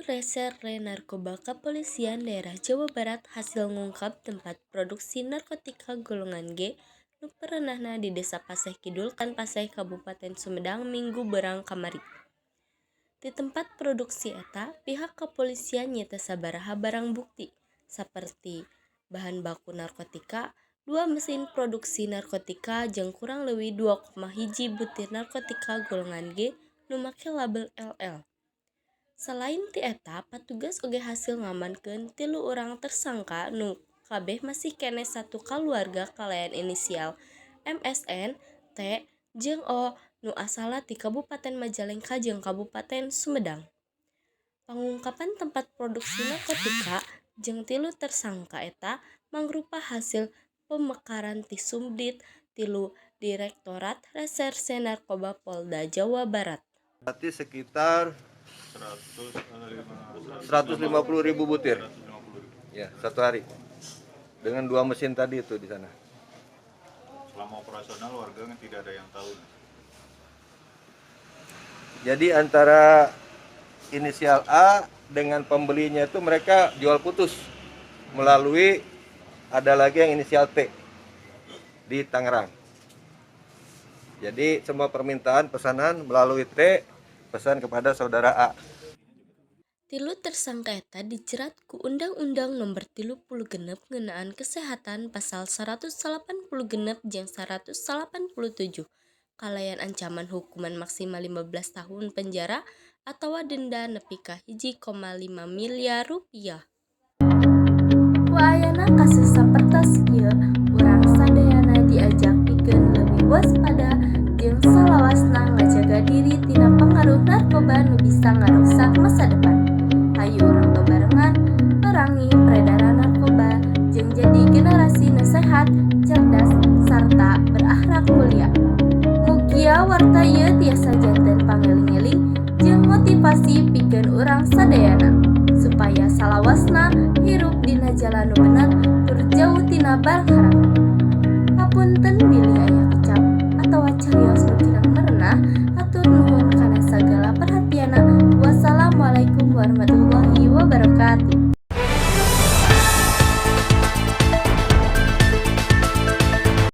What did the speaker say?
Reserse Narkoba Kapolisian Daerah Jawa Barat hasil ngungkap tempat produksi narkotika golongan G nu perenahna di Desa Paseh Kidul, Kecamatan Paseh, Kabupaten Sumedang, Minggu beurang kamari. Di tempat produksi eta, pihak kepolisian nyita sabaraha barang bukti, saperti bahan baku narkotika, dua mesin produksi narkotika jeung kurang leuwih 2,1 butir narkotika golongan G nu make label LL. Salain ti eta, patugas oge hasil ngamankeun tilu urang tersangka nu kabeh masih keneh satu kaluarga kalayan inisial MSN, T, jeung O nu asalna ti Kabupaten Majalengka jeung Kabupaten Sumedang. Pangungkapan tempat produksi narkotika jeung tilu tersangka eta mangrupa hasil pemekaran ti Subdit 3 Direktorat Reserse Narkoba Polda Jawa Barat. Berarti sekitar 150 ribu butir. Ya, satu hari. Dengan dua mesin tadi itu di sana. Selama operasional warga tidak ada yang tahu. Jadi antara inisial A dengan pembelinya itu mereka jual putus melalui ada lagi yang inisial T di Tangerang. Jadi semua permintaan pesanan melalui T, pesan kepada saudara A. Tilu tersangka eta dijerat ku Undang-Undang Nomor 36 ngeunaan Kesehatan Pasal 186 jeung 187 kalayan ancaman hukuman maksimal 15 tahun penjara atawa denda nepi ka 1,5 miliar rupiah. Ku ayana kasus sapertos ieu, urang sadayana diajak pikeun leuwih waspada jeung salawasna ngajaga diri tina pangaruh narkoba nu bisa ngaruksak masa depan. Hayu urang babarengan perangi peredaran narkoba jeung jadi generasi nu sehat, cerdas, sarta berakhlak mulia. Mugia warta ieu tiasa janten pangeling-eling jeung motivasi pikeun urang sadayana supaya salawasna hirup dina jalan nu bener tur jauh tina barang haram. Hapunten bilih aya kecap atawa carios nu kirang merenah. Hatur nuhun kana sagala perhatianna. Wassalamualaikum warahmatullahi wabarakatuh.